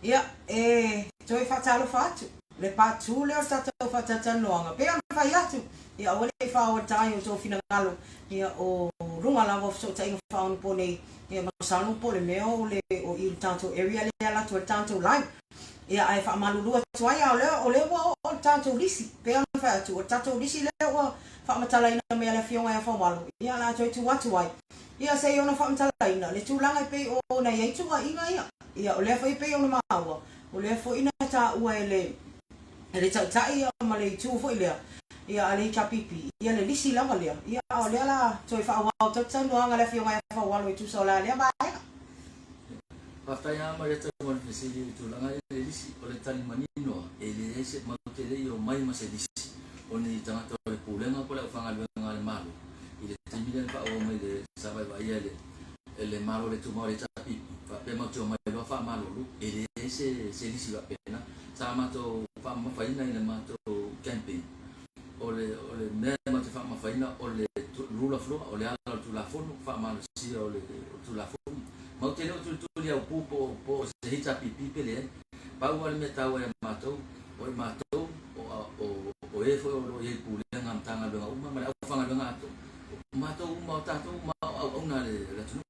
Ia, e toe faatalofa atu, le part 2 lea o le tatou faatalatalanoaga. Pei ona fai atu, ia aua ne i faaoatai o outou finagalo, ia o luga lava o fesootaiga faaonaponei, ia masalo po o le mea o le o i le tatou area lea e alu atu ai le tatou line. Ia ae faamalulu atu ai, a o lea o lea ua oo le tatou lisi. Pei ona fai atu, o le tatou lisi lea ua faamatalaina mai e le Afioga ia Faumalo, ia o le a toe tuu atu ai. Ia se i ona faamatalaina le tulaga e pei ona i ai tuuaiga ia. Ia o lea foi e pei ona maua, o lea foi na taua e le e le Taitai ia ma le itu foi lea, ia a le HRPP, ia le lisi lava lea. Ia a o lea la toe faaauau atu saunoaga a le Afioga ia Faualo e tusa o la lea vaega. Faafetai lava Marieta mo le fesili i le tulaga lea i le lisi. O le tali manino lava, e leai se, matou te le i omai ma se lisi o ni tagata o le Pulega po o le aufaigaluega a le Malo i le taimi lea na faaauau mai le sa vaivaaia e le e le Malo le Tumau le HRPP faapea matou te omai loa faamalulu e leai se se lisi faapena. Sa matou faamamafaina i le matou campaign o le o le mea matou te faamamafaina o le rule of law, o le ala o le Tulafono, faamalosia o le Tulafono. Matou te le o tulituli au pu po po o se HRPP pe leai. Pau lava le mea taua ia matou, o i matou, o, o, o e foi o lo o i ai i Pulega a Matagaluega uma ma le aufaigaluega atoa, o matou uma, o tatou uma o auauna a le atunuu.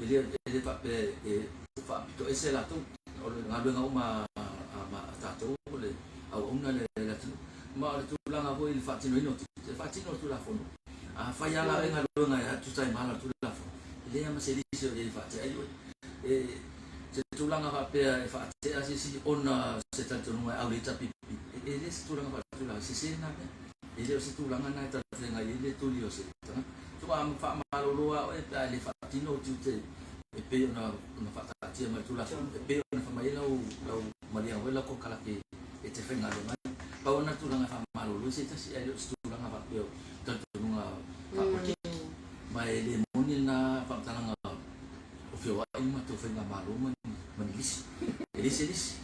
E le, e le faapea e faapito ese latou, o le galuega uma a tatou o le auauna le atunuu. Ma o le tulaga foi i le faatinoina o tiute, e faatino le Tulafono. A fai lava la e galuega e tusa ai ma ala o le Tulafono, e leai lava ma se lisi o i ai e faatea ai oe. E, se tulaga faapea e faatea se isi ona se talitonuga e au le HRPP, e le se tulaga faaletulaga, e sese lena mea. E le o se tulaga lena e talafeagai ai le tuli o se tagata. Tua faamalolo lava oe pe a le faatino ou tiute e pei ona ona faataatia mai le Tulafono, e pei ona fai mai ai lau lau maliaga foi lau konekarate e te faigaluega ai. Pau lena tulaga e faamalolo ai se tasi, ae le o se tulaga faapea o talitonuga faapolokiki. Ma e le moni lena faamatalaga o feoai ma matou faigamalo ma ni ma ni lisi. E leai se lisi.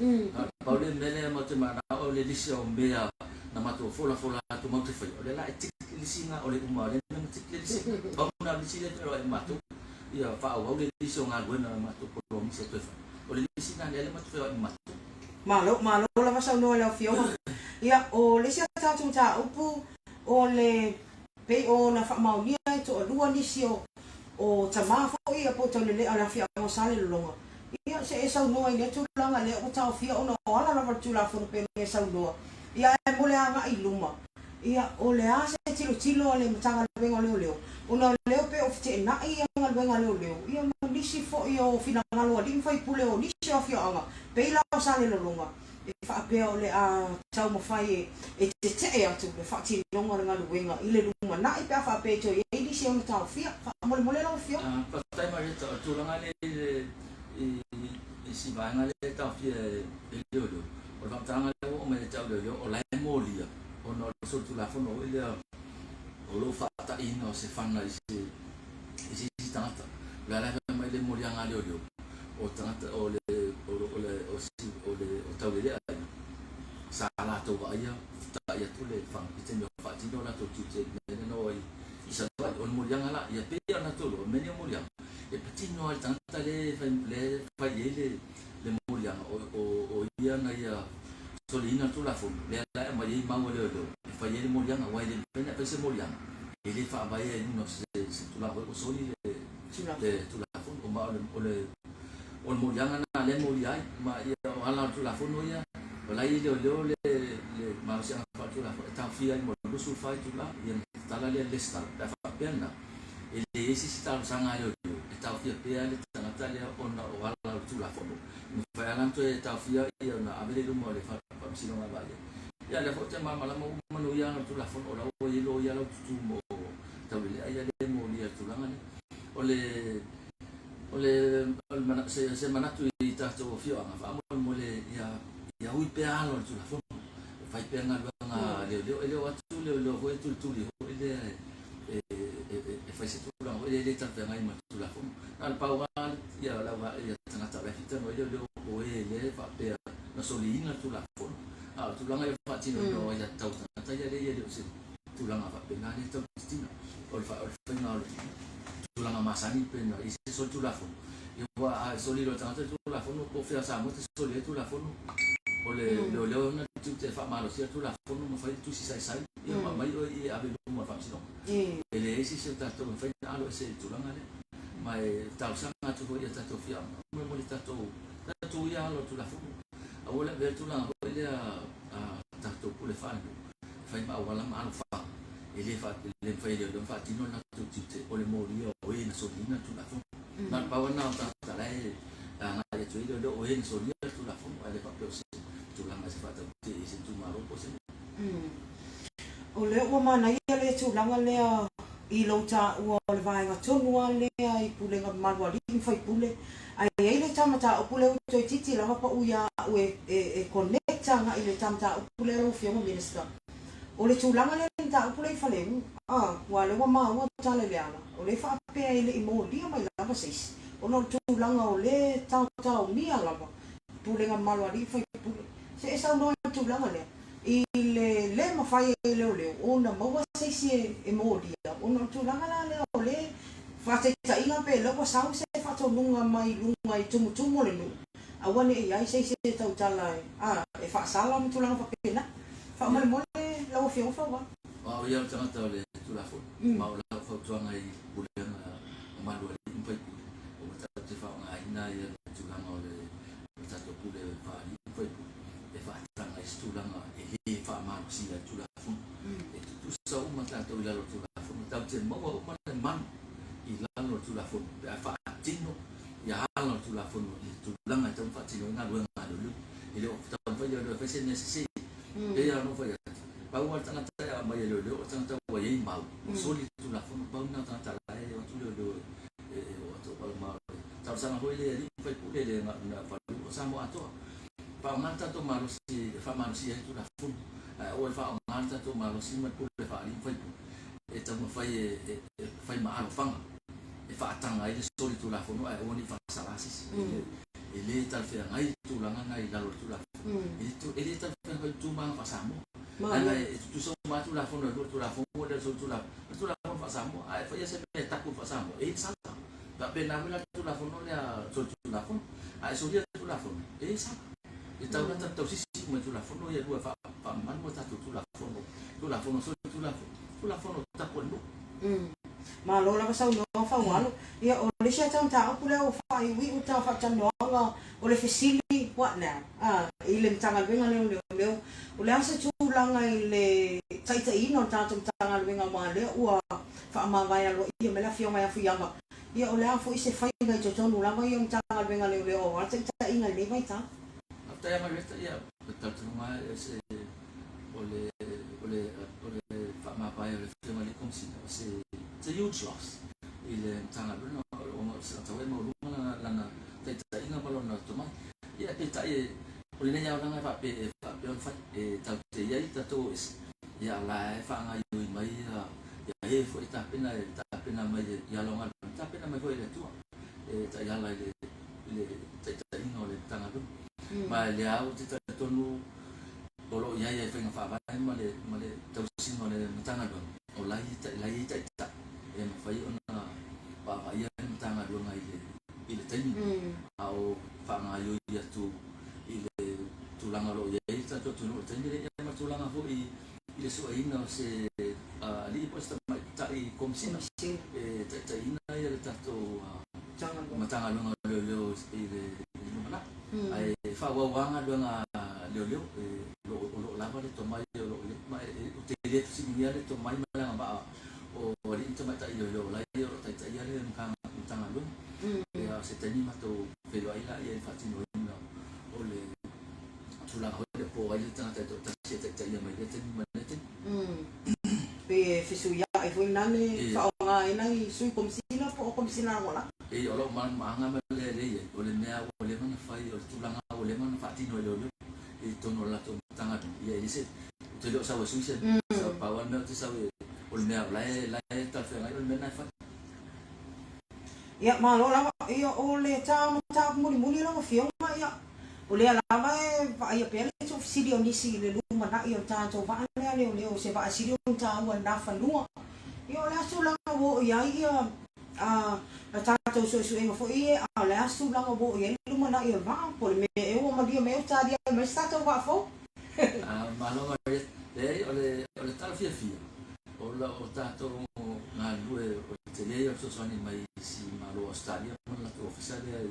Pau le mea lea matou te manao o le lisi o mea na matou folafola atu matou te faia, o lea la e tick le lisi lena, o le uma o lea mea ma tick le lisi. Pau lena o le lisi lea e feoai ma matou, ia faaauau le lisi o galuega na matou polomisi e toe fai. O le lisi lena lea matou te feoai ma matou. Malo, malo lava saunoa i lau Afioga. Ia, o le isi a tatou mataupu, o le Pei ona faamaonia e toalua nisi o o tama foi ia po o taulelea o le afioaga o Salelologa, ia se e saunoa i lea tulaga lea ua taofia ona o ala lava o le Tulafono pei ona e saunoa, ia ae mo le agai i luma, ia o le a se tilotilo a le Matagaluega o Leoleo, ona o lea pei o feteenai ia galuega a leoleo, ia ma nisi foi o finagalo o alii ma faipule o nisi o afioaga, pei la o Salelologa. E faapea o le a taumafai e tetee atu le faatinoga o le galuega i le lumanai pe a faapea e toe i ai nisi e ono taofia. Faamolemole lau Afioga. Faafetai Marieta, o le tulaga lea i le i si vaega lea e taofia e leoleo, o le faamatalaga lea ua oo mai ia te au leoleo, o la e molia ona o le solitulafono foi lea o lou faataiina o se fana i se i se isi tagata. O le a la e fai mai le moliaga a leoleo, o tagata o le o le o le o si o le o taulelea ia sa latou vaaia ta'i atu le fana i taimi o faatino latou tiute i mea lea na o ai i Savaii. O le moliaga la ia pei ona latou iloa, o mea nei o moliaga e patino lava i le tagata lea e fai lea e fai i ai le le moliaga o o o ia na ia soliina le Tulafono lea la e aumai ai mau a leoleo e fai ai le moliaga aua e le mafai ona e fai se moliaga e le faavae ai i luga o se se tulaga foi ua soli le le Tulafono. Ma o le, o le, o le moliaga lena lea e molia ai, ma ia o ala o le Tulafono ia, o la e i ai leoleo le, le malosiaga faaletulafono e taofia ai mo le 24 itula, ia ona tatala lea le lesitala. Pe a faapea lena, e leai se isi talosaga a leoleo e taofia pea le tagata lea ona o ala o le Tulafono. E mafai lava la ona toe taofia ia ona ave lea i luma o le Faamasinoga e vaai ai. Ia lea foi ou te malamalama uma no ia ala o le Tulafono o la ua i ai loia laututu mo taulelea ia lea e molia i le tulaga lea. O le o le o le mana, se, se manatu i tatou afioaga faamolemole ia ia ui pea alo o le Tulafono. E fai pea galuega leoleo, e le o atu leoleo foi e tulituli foi lea e, e, e, e fai se tulaga foi lea e le talafeagai ma le Tulafono. Na o le pau lava ia lau ia tagata o la e fita noi leoleo o e lea e faapea na soliina le Tulafono. A o le tulaga ia faatinoina o aiatatau a tagata ia lea ia le o se tulaga faapena lea e tau titina. O le, o le faiga o le tulaga masani pe na i se solitulafono. Ia aua a e soli loa e le tagata le Tulafono, po o fea o Samoa e te soli ai le Tulafono, o le leoleo e ona le tiute e faamalosia le Tulafono ma fai le tusi saisai, ia ma aumai oe i e ave i luma o le Faamasinoga. E leai se isi o tatou e mafai ona alo ese i le tulaga lea. Ma e talosaga atu foi i a tatou afioaga, faamolemole tatou, tatou ia alo o le Tulafono. Aua le avea le tulaga foi lea a tatou pule faalenuu, e fai ma auala ma alofaga, e le mafai e leoleo ona faatino le latou tiute o le molia o e na soliina le Tulafono. Na o le pau lava lena o tagata la e agai atu ai leoleo o e na solia le Tulafono, ae le faapea o se tulaga e se faatautee i se itumalo po o se nuu. O lea ua manaia le tulaga lea i lou taua o le vaega tonu lava lea i pulega mamalu a alii ma faipule. Ae i ai le ta mataupu lea ua toeitiiti lava pau ia au e connect agai i le ta mataupu lea lau Afioga Minister. O le tulaga lea i le mataupu lea i Faleu, a, aua o lea ua maua tala i le ala, o lea e faapea e le i molia mai lava se isi, ona o le tulaga o lea e taotaomia lava pulega mamalu a alii ma faipule. Se e saunoa i le tulaga lea, i le le mafai ai e leoleo ona maua se isi e molia, ona o le tulaga la lea o le faataitaiga pe lea ua sau se faatonuga mai luga i tumutumu o le nuu, aua ne i i ai se isi e tautala e faasala ma tulaga faapena. Faamolemole lau Afioga Faualo. O au ia o le tagata o le Tulafono, ma o lau fautuaga i pulega mamalu a alii ma faipule, ua tatou te faaaogaina ia le tulaga o le tatou pule faa-alii ma faipule e faataga ai se tulaga e le faamalosia ai le Tulafono. E tutusa uma tatou i lalo o le Tulafono, tatou te maua uma le manu i lalo o le Tulafono pe a faatino ia ala o le Tulafono i le tulaga e tatau ona faatino ai galuega a leoleo. E le o taumafai leoleo e fai se mea sese. E pei lava ona ou fai atu, pau lava le tagata e aumai e leoleo o le tagata ua i ai mau, ua soli le Tulafono, pau lena o tagata la e o atu leoleo e o atu ma o le talosaga foi lea i alii ma faipule le na falu o Samoa atoa. Faaaoga le tatou malosi e faamalosia ai le Tulafono, ae aua le faaaoga le tatou malosi ma le pule faa-alii ma faipule e taumafai e fai ma alofaga e faataga ai le soli Tulafono ae aua ne i faasala se isi. E le talafeagai le tulaga lena i lalo o le Tulafono. E le talafeagai le tulaga faa-Samoa. Leaga e tutusa uma lava Tulafono e lua, Tulafono ua le soli Tulafono, o le Tulafono faa-Samoa. A e faia se mea e taku faa-Samoa, e i ai le sala. Faapena foi la le Tulafono lea soli Tulafono. A e solia le Tulafono, e i ai le sala. E tatau la ona tausisi uma i Tulafono ia e lua e faamamalu a tatou Tulafono, Tulafono soli Tulafono, Tulafono tapu a le nuu. Malo lava saunoa Faualo. Ia o le isi ata mataupu lea ua faaiuiu ta faatalanoaga o le fesili, what now? A, i le Matagaluega lea o Leoleo, o le a se tulaga i le taitaiina o le tatou Matagaluega aua lea ua faamavae aloaia mai le Afioga ia Fuiava. Ia o le a foi se faiga i totonu lava ia o Matagaluega Leoleo aua le taitaiga i lenei vaitau? Faafetai lava Margareta, ia o le talitonuga lava se o le o le o le faamavae o le Afioga i le Komesina o se it's a huge loss i le Matagaluega ona o se tagata e maualuga lana lana taitaiga ma lona tomai. Ia peitai o lenei aonaga e faapea e faapea ona fai e tatou te i ai tatou o ese ia a o la e faagaoioi mai ia e foi e tapena e tapena mai i ala o galuega tapena mai foi e le Atua e taiala i le i le taitaiga o le Matagaluega. Ma o lea ou te talitonu o lo o i ai i faiga faavae ma le ma le tausiga o le Matagaluega, o la e la e i ai taitai e mafai ona vaavaaia le Matagaluega i le i le taimi a o faagaoioi atu i le tulaga o lo o i ai le tatou atunuu i le taimi lenei, ma le tulaga foi i le sueina o se alii po o se tamaitai Komesina e taitaiina le tatou Matagaluega o Leoleo i le lumanai. Ae faaauau lava galuega a leoleo, o lo o lava le tomai o lo o i ai, ma ou te le fesiligia le tomai ma le agavaa o alii ma tamaitai leoleo o la e o lo o taitaia le Matagaluega. Ia, o se taimi matou feiloai laia i le faatinoina o le tulaga foi lea po o ai le tagata e toatasi e taitaia mai lea taimi ma lea taimi. Pei e fesuiai foi na le faaaoga ai nai sui komisina po o komisina lagolago. E o lou malamalamaaga ma le lea i ai, o le mea ua leva ona fai, o le tulaga ua leva ona faatino e leoleo i totonu o le latou Matagaluega. Ia e le se, ou te le o sau e sui se mea, pau lava le mea ou te sau e, o le mea o la e, la e talafeagai o le mea lena e fai. Ia, malo lava. Ia, o le ta mataupu mulimuli lau Afioga, ia, o lea lava e vaaia pea le tuufesili o nisi i le lumanai o le tatou vaa lea leoleo, o se vaa sili ona taua i lena fanua. Ia, o le a se tulaga ua oo i ai ia A tatou suesuega foi ia, a o le a se tulaga ua oo i ai le lumanai o le vaa, po o le mea ea ua malia mai ai ua talia mai se tatou vaa fou? Malo Maria. Leai, o le, o le tala fiafia, o la o tatou galulue o le tele ia o le fesoasoani mai i si Malo o Ausetalia ma le latou ofisa lea i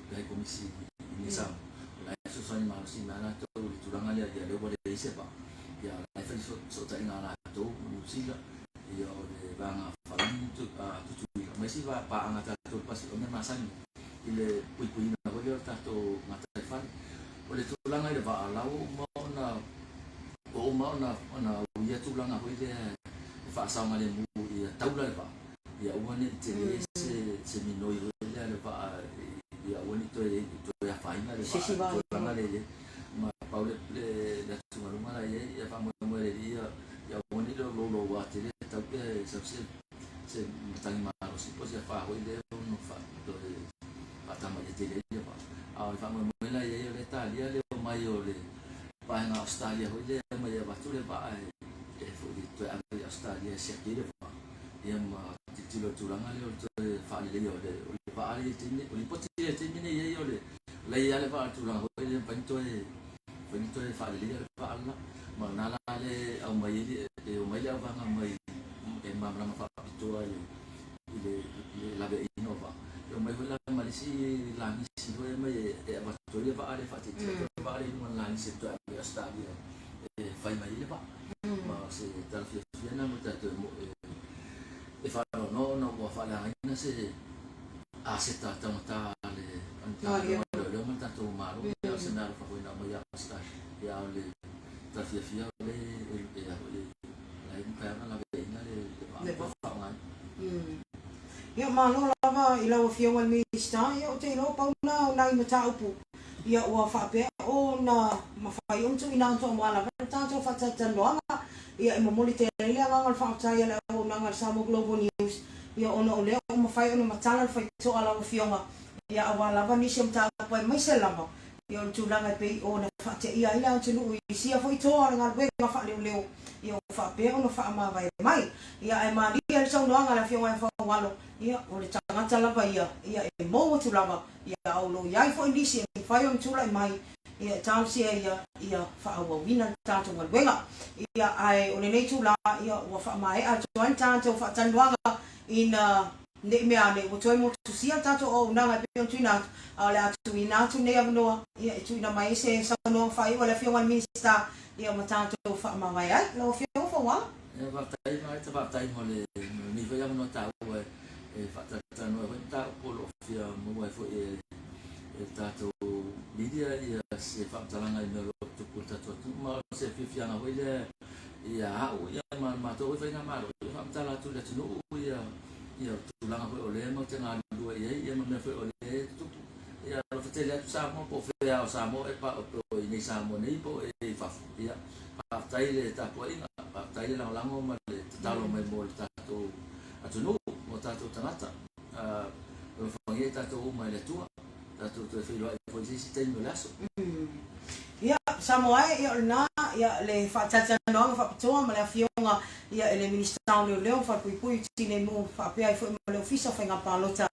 le High Komisi i Niu Samoa. O la e fesoasoani malosi mai lava latou i le tulaga lea, ia lea ua leai se vaa, ia o la e fai fesootaiga a latou ma Niu Sila, ia o le vaega Farani Tutuila ma isi paaga a tatou i le Pasefika, o mea masani i le puipuiina foi lea o le tatou gataifale. O le tulaga i le vaa, la ua uma ona ua uma ona ona uia tulaga foi lea e faasaogalemu ia taula le vaa, ia aua ne i tele se se minoi foi lea le vaa ia aua ne i toe toe afaina le vaa i tulaga lea i ai. Ma pau le le le atugaluga la i ai, ia faamoemoe le alii ia ia aua ne i louloua tele tau pea e sau se se matagi malosi po o se afa foi lea ono toe faatamaia tele ai le vaa. A o le faamoemoe la i ai o lea e talia le omai o le vaega Ausetalia foi lea e omai e avatu le vaa e foi toe ave i Ausetalia e siaki ai le vaa. Ia ma tilotilo i le tulaga lea o le toe faaleleia o le o le vaa lea i le taimi nei. O lipoti lea i le taimi nei e i ai o le la e i ai lava le vaa i le tulaga foi lea e mafai ona toe mafai ona toe faaleleia le vaa le la. Ma o lena la le aumai ai le omai le auvaega mai e malamalama faapitoa i le i le laveaiina o vaa. E omai foi la ma le isi lagisi foi e aumai e avatu ai le vaa lea e faatietie atu le vaa lea i luga o le lagisi e toe ave i Ausetalia e fai mai ai le vaa. Ma o se tala fiafia lena mo tatou e e faanoanoa ona ua faaleagaina se aseta taugata a le Matagaluega o Leoleo ma le tatou Malo. Ia o se mea alofa foi na aumai ia Ausetalia. Ia a o le tala fiafia o lea e e la e mafai ona laveaiina le vaa ma faaaogaina. Ia malo lava i lau Afioga i le Minisita, ia ou te iloa pau na o nai mataupu ia ua faapea ona mafai ona tuuina atu aua lava le tatou faatalatalanoaga. Ia e momoli tele ai le agaga o le faafetai a le auaunaga a le Samoa Global News ia ona o lea ua mafai ona matala le faitotoa a lau Afioga ia aua lava nisi o mataupu aemaise lava Ia o le tulaga e pei ona faateia ai le atunuu i sia foi toa o le galuega faaleoleo, ia ua faapea ona faamavae mai. Ia ae malie le saunoaga a le Afioga ia Faualo, ia o le tagata lava ia, ia e mou atu lava, ia a o lo o i ai foi nisi e mafai ona tulai mai, ia e talosia ia, ia faaauauina le tatou galuega. Ia ae o lenei itula, ia ua faamaea atu ai le tatou faatalanoaga ina Ne i mea ane, ua toe motusia le tatou auaunaga e pei ona tuuina atu, a o le a tuuina atu lenei avanoa ia e tuuina mai ai se saunoaga faaiu a le Afioga i le Minisita ia ma tatou faamavae ai. Lau Afioga Fauala. Ia, faafetai Mareta, faafetai mo lenei foi avanoa taua e faatalatalanoa ai foi mataupu o lo o fia maua ai foi e le tatou media ia se faamatalaga i mea o lo o tutupu i le tatou atunuu. Ma o se fiafiaga foi lea ia au ia ma le matou foi faigamalo ia faamatala atu i le atunuu ia ia tulaga foi o lea matou te galulue i ai ia ma mea foi o lea e tutupu. Ia alofa tele atu Samoa po o fea o Samoa e pa po o i nei Samoa nei po o i fafo. Ia faafetai le tapuaiga, faafetai le lagolago ma le tatalo mai mo le tatou atunuu, mo tatou tagata. Alofagia i tatou uma e le Atua, tatou toe feiloai foi i se isi taimi o le aso. Ia, Samoa e, ia o lena, ia le faatalatalanoaga faapitoa ma le Afioga ia i le Minisita o Leoleo ma Falepuipui i Tinei Mu faapea ai foi ma le Ofisa o Faiga Palota,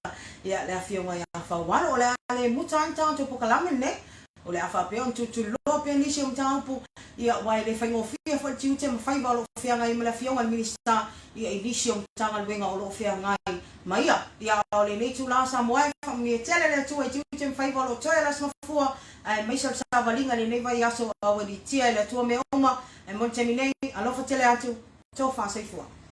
ia le Afioga ia Faualo. O le a le muta ai le tatou polokalame lenei, o le a faapea ona tulituliloa pea nisi o mataupu, ia aua e le faigofie foi le tiute ma faiva o lo o feagai ma le Afioga i le Minisita, ia i nisi o Matagaluega o lo o feagai ma ia. Ia a o lenei itula Samoa e, faamanuia tele le Atua i tiute ma faiva o lo o toe le Aso Mafua, aemaise o le savaliga i lenei vaiaso a ua litia e le Atua mea uma, ae mo le taimi nei, alofa tele atu, tofa soifua.